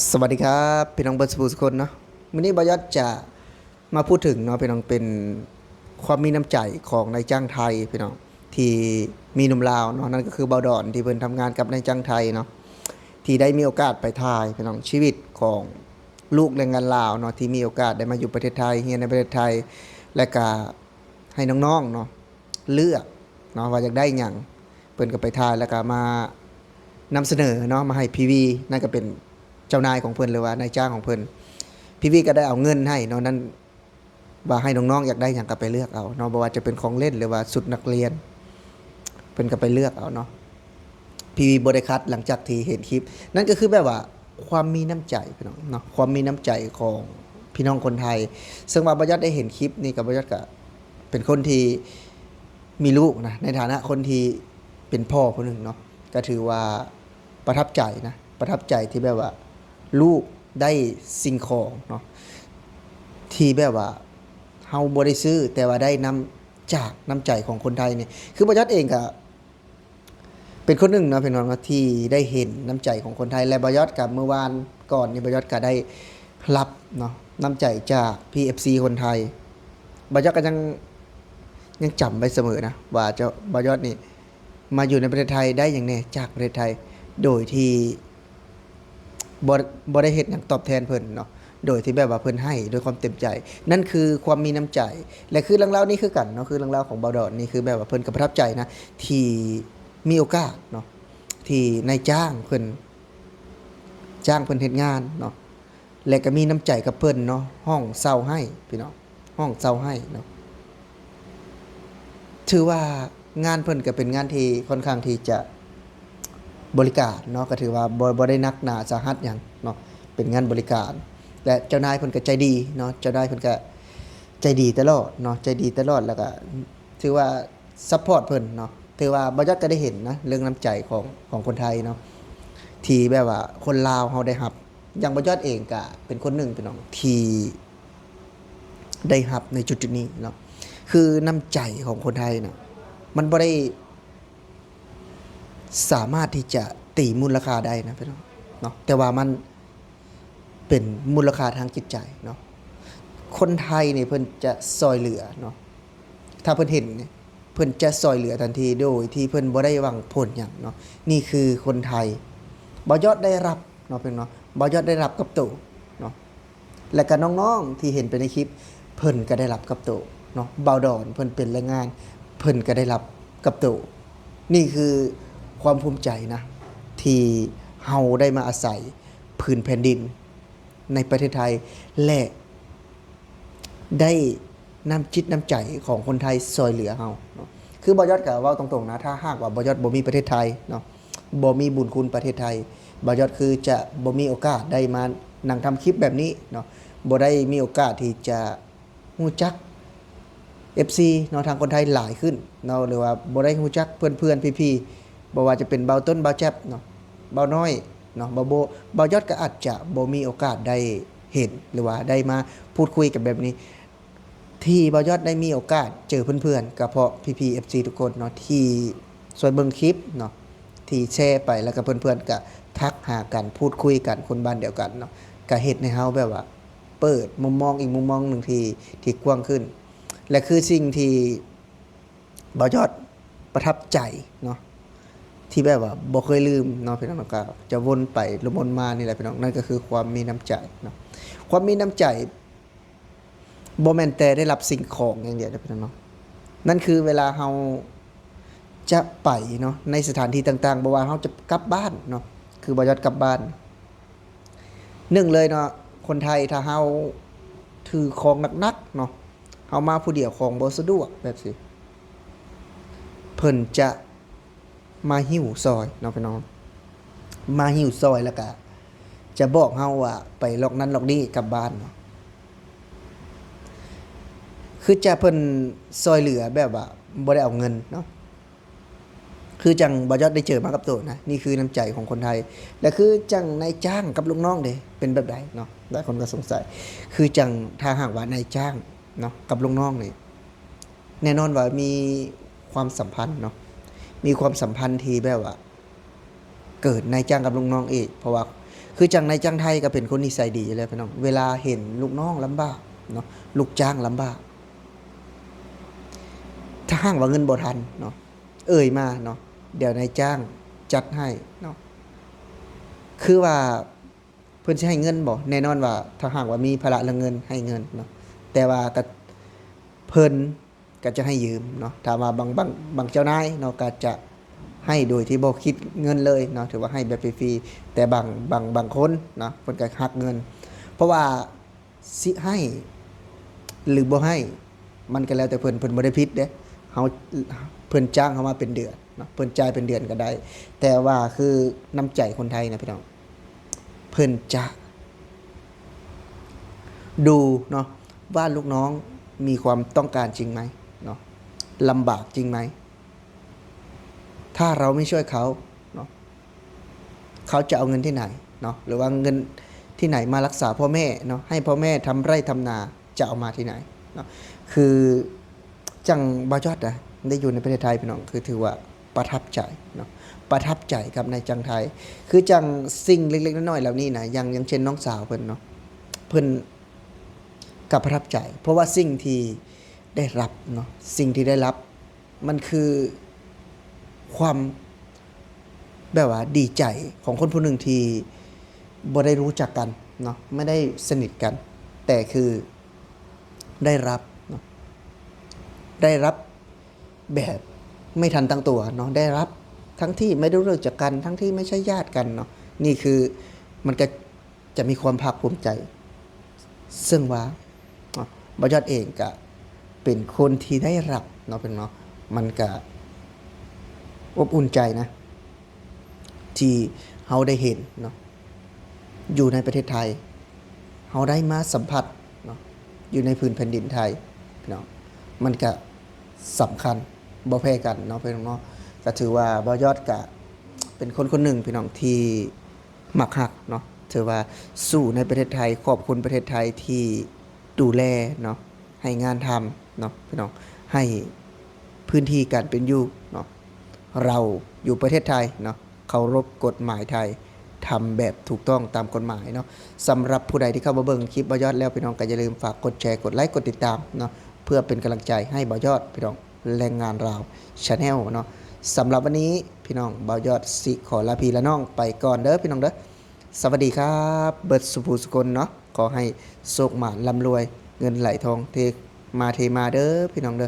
ສະຫວັດດີຄັບ ພີ່ນ້ອງເບິດສູ່ຜູ້ສູ່ຄົນເນາະ. ມື້ນີ້ບ່າວຍອດຈະມາພູດເຖິງເນາະ ພີ່ນ້ອງ, ເປັນຄວາມມີນ້ຳໃຈຂອງນາຍຈ້າງໄທ ພີ່ນ້ອງ, ທີ່ມີໜຸ່ມລາວເນາະ, ນັ້ນກໍຄືບ່າວດອນ ທີ່ເພິ່ນທຳງານກັບນາຍຈ້າງໄທເນາະ, ທີ່ໄດ້ມີໂອກາດໄປຖ່າຍ ພີ່ນ້ອງ, ຊີວິດຂອງລູກແຮງງານລາວເນາະ ທີ່ມີໂອກາດໄດ້ມາຢູ່ປະເທດໄທ, ຮຽນໃນປະເທດໄທ ແລະກະໃຫ້ນ້ອງໆເນາະ ເລືອກເນາະວ່າຢາກໄດ້ຫຍັງ, ເພິ່ນກໍໄປຖ່າຍ ແລ້ວກໍມານຳສະເໜີເນາະ ມາໃຫ້ພີວີ, ນັ້ນກໍເປັນເຈົ້ານາຍຂອງເພິ່ນ ຫຼືວ່ານາຍຈ້າງຂອງເພິ່ນ. ພີວີກໍໄດ້ເອົາເງິນໃຫ້ເນາະ, ນັ້ນວ່າໃຫ້ນ້ອງໆຢາກໄດ້ຫຍັງກໍໄປເລືອກເອົາເນາະ, ບໍ່ວ່າຈະເປັນຂອງຫຼິ້ນ ຫຼືວ່າຊຸດນັກຮຽນ ເພິ່ນກໍໄປເລືອກເອົາເນາະ. ພີວີບໍ່ໄດ້ຂັດ ຫຼັງຈາກທີ່ເຫັນຄລິບ, ນັ້ນກໍຄືແບບວ່າຄວາມມີນ້ຳໃຈ ພີ່ນ້ອງເນາະ, ຄວາມມີນ້ຳໃຈຂອງພີ່ນ້ອງຄົນໄທ. ເຊິ່ງວ່າບ່າວຍອດໄດ້ເຫັນຄລິບນີ້ກໍ ບ່າວຍອດກໍເປັນຄົນທີ່ມີລູກນະ, ໃນຖານະຄົນທີ່ເປັນພໍ່ຜູ້ໜຶ່ງເນາະ, ກໍຖືວ່າປະທັບໃຈນະ, ປະທັບໃຈທີ່ແບບວ່າລູກໄດ້ສິ່ງຂອງເນາະ ທີ່ແບບວ່າເຮົາບໍ່ໄດ້ຊື້ ແຕ່ວ່າໄດ້ນຳ ຈາກນ້ຳໃຈຂອງຄົນໄທນີ້. ຄືບ່າວຍອດເອງກໍເປັນຄົນໜຶ່ງເນາະ ພີ່ນ້ອງເນາະ ທີ່ໄດ້ເຫັນນ້ຳໃຈຂອງຄົນໄທ ແລະ ບ່າວຍອດກໍ ມື້ວານກ່ອນນີ້ ບ່າວຍອດກໍໄດ້ຮັບເນາະ ນ້ຳໃຈຈາກພີ່ເອັຟຊີຄົນໄທ. ບ່າວຍອດກໍຍັງ ຍັງຈຳໄວ້ສະເໝີນະ ວ່າເຈົ້າ ບ່າວຍອດນີ້ມາຢູ່ໃນປະເທດໄທໄດ້ຫຍັງແດ່ຈາກປະເທດໄທ ໂດຍທີ່ ບໍ່ ບໍ່ໄດ້ເຮັດຫຍັງຕອບແທນເພິ່ນເນາະ, ໂດຍທີ່ແບບວ່າເພິ່ນໃຫ້ດ້ວຍຄວາມເຕັມໃຈ. ນັ້ນຄືຄວາມມີນ້ຳໃຈ ແລະ ຄືເລື່ອງລາວນີ້ຄືກັນເນາະ, ຄືເລື່ອງລາວຂອງບ່າວດອນນີ້ ຄືແບບວ່າເພິ່ນກໍປະທັບໃຈນະ ທີ່ມີໂອກາດເນາະ ທີ່ນາຍຈ້າງເພິ່ນ ຈ້າງເພິ່ນເຮັດງານເນາະ ແລະ ກໍມີນ້ຳໃຈກັບເພິ່ນເນາະ, ຫ້ອງເຊົ່າໃຫ້ ພີ່ນ້ອງ. ຫ້ອງເຊົ່າໃຫ້ເນາະ. ຖືວ່າງານເພິ່ນກໍເປັນງານທີ່ຄ່ອນຂ້າງທີ່ຈະບໍລິການເນາະ, ກໍຖືວ່າບໍ່ ບໍ່ໄດ້ໜັກໜາສາຫັດຫຍັງເນາະ, ເປັນງານບໍລິການ ແລະ ເຈົ້ານາຍເພິ່ນກໍໃຈດີເນາະ, ເຈົ້ານາຍເພິ່ນກໍໃຈດີຕະຫຼອດເນາະ, ໃຈດີຕະຫຼອດ ແລ້ວກໍຖືວ່າ ຊັບພອດເພິ່ນເນາະ. ຖືວ່າບ່າວຍອດກໍໄດ້ເຫັນນະ ເລື່ອງນ້ຳໃຈຂອງ ຂອງຄົນໄທເນາະ ທີ່ແບບວ່າຄົນລາວເຮົາໄດ້ຮັບ. ຢ່າງບ່າວຍອດເອງກະເປັນຄົນໜຶ່ງ ພີ່ນ້ອງ ທີ່ໄດ້ຮັບໃນຈຸດໆນີ້ເນາະ. ຄືນ້ຳໃຈຂອງຄົນໄທນະ ມັນບໍ່ໄດ້ສາມາດທີ່ຈະຕີມູນລະຄ່າໄດ້ນະ ພີ່ນ້ອງເນາະ, ແຕ່ວ່າມັນເປັນມູນລະຄ່າທາງຈິດໃຈເນາະ. ຄົນໄທນີ້ເພິ່ນຈະຊ່ອຍເຫຼືອເນາະ, ຖ້າເພິ່ນເຫັນນີ້ ເພິ່ນຈະຊ່ອຍເຫຼືອທັນທີ ໂດຍທີ່ເພິ່ນບໍ່ໄດ້ຫວັງຜົນຫຍັງເນາະ. ນີ້ຄືຄົນໄທ. ບ່າວຍອດໄດ້ຮັບເນາະ ພີ່ນ້ອງເນາະ, ບ່າວຍອດໄດ້ຮັບກັບໂຕເນາະ, ແລະກະນ້ອງໆທີ່ເຫັນໄປໃນຄລິບ ເພິ່ນກະໄດ້ຮັບກັບໂຕເນາະ. ບ່າວດອນເພິ່ນເປັນແຮງງານ ເພິ່ນກະໄດ້ຮັບກັບໂຕ. ນີ້ຄືຄວາມພູມໃຈນະ ທີ່ເຮົາໄດ້ມາອາໄສພື້ນແຜ່ນດິນໃນປະເທດໄທ ແລະ ໄດ້ນ້ຳຈິດນ້ຳໃຈຂອງຄົນໄທຊ່ອຍເຫຼືອເຮົາເນາະ. ຄືບ່າວຍອດກໍເວົ້າຕົງໆນະ, ຖ້າຫາກວ່າບ່າວຍອດບໍ່ມີປະເທດໄທເນາະ, ບໍ່ມີບຸນຄຸນປະເທດໄທ, ບ່າວຍອດຄືຈະບໍ່ມີໂອກາດໄດ້ມານັ່ງທຳຄລິບແບບນີ້ເນາະ, ບໍ່ໄດ້ມີໂອກາດທີ່ຈະຮູ້ຈັກເອັຟຊີເນາະ, ທາງຄົນໄທຫຼາຍຂຶ້ນເນາະ, ຫຼືວ່າບໍ່ໄດ້ຮູ້ຈັກເພື່ອນໆ ພີ່ໆ ບໍ່ວ່າຈະເປັນບ່າວຕົ້ນ, ບ່າວແຈັບເນາະ, ບ່າວນ້ອຍເນາະ, ບ່າວໂບ, ບ່າວຍອດກໍອາດຈະບໍ່ມີໂອກາດໄດ້ເຫັນ ຫຼືວ່າໄດ້ມາພູດຄຸຍກັນແບບນີ້. ທີ່ບ່າວຍອດໄດ້ມີໂອກາດເຈີເພື່ອນໆ ກໍເພາະພີ່ໆ ເອັຟຊີ ທຸກຄົນເນາະ ທີ່ຊ່ວຍເບິ່ງຄລິບເນາະ, ທີ່ແຊໄປ ແລ້ວກໍເພື່ອນໆ ກໍທັກຫາກັນ ພູດຄຸຍກັນ ຄົນບ້ານດຽວກັນເນາະ, ກໍເຮັດໃຫ້ເຮົາແບບວ່າເປີດມຸມມອງອີກມຸມມອງໜຶ່ງທີ່ ທີ່ກວ້າງຂຶ້ນ ແລະ ຄືສິ່ງທີ່ບ່າວຍອດປະທັບໃຈເນາະ ທີ່ແບບວ່າບໍ່ເຄີຍລືມເນາະ ພີ່ນ້ອງເນາະ, ກໍຈະວົນໄປວົນມານີ້ແຫຼະ ພີ່ນ້ອງ, ນັ້ນກໍຄືຄວາມມີນ້ຳໃຈເນາະ. ຄວາມມີນ້ຳໃຈ ບໍ່ແມ່ນແຕ່ໄດ້ຮັບສິ່ງຂອງຢ່າງດຽວເດ້ ພີ່ນ້ອງເນາະ, ນັ້ນຄືເວລາເຮົາຈະໄປເນາະ ໃນສະຖານທີ່ຕ່າງໆ, ບໍ່ວ່າເຮົາຈະກັບບ້ານເນາະ, ຄືບ່າວຍອດກັບບ້ານ ໜຶ່ງເລີຍເນາະ, ຄົນໄທຖ້າເຮົາຖືຂອງໜັກໆເນາະ, ເຮົາມາຜູ້ດຽວຂອງບໍ່ສະດວກແບບຊີ້ ເພິ່ນຈະ ມາຫິ້ວຊ່ອຍເນາະ ພີ່ນ້ອງ, ມາຫິ້ວຊ່ອຍ ແລ້ວກະຈະບອກເຮົາວ່າໄປລັອກນັ້ນລັອກນີ້ກັບບ້ານເນາະ, ຄືຈະເພິ່ນຊ່ອຍເຫຼືອແບບວ່າບໍ່ໄດ້ເອົາເງິນເນາະ, ຄືຈັ່ງບ່າວຍອດໄດ້ເຈີມາກັບໂຕນະ. ນີ້ຄືນ້ຳໃຈຂອງຄົນໄທ ແລະ ຄືຈັ່ງນາຍຈ້າງກັບລູກນ້ອງເດ ເປັນແບບໃດເນາະ, ຫຼາຍຄົນກໍສົງໄສ. ຄືຈັ່ງຖ້າຫາກວ່ານາຍຈ້າງເນາະ ກັບລູກນ້ອງນີ້ ແນ່ນອນວ່າມີຄວາມສຳພັນເນາະ, ມີຄວາມສຳພັນທີ່ແບບວ່າເກີນນາຍຈ້າງກັບລູກນ້ອງອີກ, ເພາະວ່າ ຄືຈັ່ງນາຍຈ້າງໄທກໍເປັນຄົນນິໄສດີແຫຼະພີ່ນ້ອງ, ເວລາເຫັນລູກນ້ອງລຳບາກເນາະ, ລູກຈ້າງລຳບາກ, ຖ້າຫາກວ່າເງິນບໍ່ທັນເນາະ, ເອີ່ຍມາເນາະ, ດຽວນາຍຈ້າງຈັດໃຫ້ເນາະ. ຄືວ່າເພິ່ນຊິໃຫ້ເງິນບໍ່? ແນ່ນອນວ່າຖ້າຫາກວ່າມີພາລະເລື່ອງເງິນ ໃຫ້ເງິນເນາະ, ແຕ່ວ່າກໍ ເພິ່ນກໍຈະໃຫ້ຢືມເນາະ. ຖ້າວ່າບາງ ບາງ ບາງເຈົ້ານາຍເນາະ ກໍຈະໃຫ້ໂດຍທີ່ບໍ່ຄິດເງິນເລີຍເນາະ, ຖືວ່າໃຫ້ແບບຟຣີໆ. ແຕ່ບາງ ບາງ ບາງຄົນເນາະ ເພິ່ນກໍຮັກເງິນ, ເພາະວ່າຊິໃຫ້ ຫຼື ບໍ່ໃຫ້ ມັນກໍແລ້ວແຕ່ເພິ່ນ, ເພິ່ນບໍ່ໄດ້ຜິດເດ້. ເຮົາ ເພິ່ນຈ້າງເຮົາມາເປັນເດືອນເນາະ, ເພິ່ນຈ່າຍເປັນເດືອນກໍໄດ້. ແຕ່ວ່າຄືນ້ຳໃຈຄົນໄທນະພີ່ນ້ອງ, ເພິ່ນຈະ ດູເນາະ ວ່າລູກນ້ອງມີຄວາມຕ້ອງການຈິງໄໝເນາະ, ລຳບາກຈິງໄໝ? ຖ້າເຮົາໄມ່ຊ່ວຍເຂົາເນາະ, ເຂົາຈະເອົາເງິນທີ່ໄຫນເນາະ? ຫຼືວ່າເງິນທີ່ໄຫນມາລັກສາພໍ່ແມ່ເນາະ, ໃຫ້ພໍ່ແມ່ທຳໄຮ່ທຳນາ ຈະເອົາມາທີ່ໄຫນເນາະ? ຄືຈັ່ງບ່າວຍອດນະ ໄດ້ຢູ່ໃນປະເທດໄທພີ່ນ້ອງ, ຄືຖືວ່າປະທັບໃຈເນາະ, ປະທັບໃຈກັບນາຍຈ້າງໄທ. ຄືຈັ່ງສິ່ງເລັກໆນ້ອຍໆເຫຼົ່ານີ້ນະ, ຢ່າງ ຢ່າງເຊັ່ນນ້ອງສາວເພິ່ນເນາະ, ເພິ່ນ ກໍປະທັບໃຈ ເພາະວ່າສິ່ງທີ່ໄດ້ຮັບເນາະ, ສິ່ງທີ່ໄດ້ຮັບ ມັນຄືຄວາມແບບວ່າດີໃຈຂອງຄົນຜູ້ໜຶ່ງທີ່ບໍ່ໄດ້ຮູ້ຈັກກັນເນາະ, ໄມ່ໄດ້ສະໜິດກັນ, ແຕ່ຄືໄດ້ຮັບເນາະ, ໄດ້ຮັບແບບໄມ່ທັນຕັ້ງຕົວເນາະ, ໄດ້ຮັບທັງທີ່ໄມ່ໄດ້ຮູ້ຈັກກັນ, ທັງທີ່ໄມ່ໃຊ່ຍາດກັນເນາະ. ນີ້ຄືມັນກໍ ຈະມີຄວາມພາກພູມໃຈ, ເຊິ່ງວ່າ ເນາະ ບ່າວຍອດເອງກະເປັນຄົນທີ່ໄດ້ຮັບເນາະ ເພິ່ນເນາະ, ມັນກະອົບອຸ່ນໃຈນະ ທີ່ເຮົາໄດ້ເຫັນເນາະ ຢູ່ໃນປະເທດໄທ, ເຮົາໄດ້ມາສຳຜັດເນາະ ຢູ່ໃນພື້ນແຜ່ນດິນໄທ ພີ່ນ້ອງ, ມັນກະສຳຄັນບໍ່ແພ້ກັນເນາະ ພີ່ນ້ອງເນາະ. ກະຖືວ່າບ່າວຍອດກະເປັນຄົນຄົນໜຶ່ງ ພີ່ນ້ອງ ທີ່ ມັກຮັກເນາະ, ຖືວ່າສູ້ໃນປະເທດໄທ, ຂອບຄຸນປະເທດໄທທີ່ດູແລເນາະ, ໃຫ້ງານທຳເນາະ ພີ່ນ້ອງ, ໃຫ້ພື້ນທີ່ການເປັນຢູ່ເນາະ. ເຮົາຢູ່ປະເທດໄທເນາະ, ເຄົາລົບກົດໝາຍໄທ, ທຳແບບຖືກຕ້ອງຕາມກົດໝາຍເນາະ. ສຳລັບຜູ້ໃດທີ່ເຂົ້າມາເບິ່ງຄລິບບ່າວຍອດແລ້ວ ພີ່ນ້ອງກໍຢ່າລືມຝາກກົດແຊ, ກົດໄລ, ກົດຕິດຕາມເນາະ, ເພື່ອເປັນກຳລັງໃຈໃຫ້ບ່າວຍອດ ພີ່ນ້ອງ. ແລງງານລາວ Channel ເນາະ. ສຳລັບວັນນີ້ ພີ່ນ້ອງ ບ່າວຍອດຊິຂໍລາພີ່ລານ້ອງໄປກ່ອນເດີ ພີ່ນ້ອງເດີ. ສະຫວັດດີຄັບ ເບິດສູ່ຜູ້ສູ່ຄົນເນາະ. ຂໍໃຫ້ໂຊກໝານລ່ຳລວຍ ເງິນໄຫຼທອງເທມາເທມາເດີ ພີ່ນ້ອງເດີ.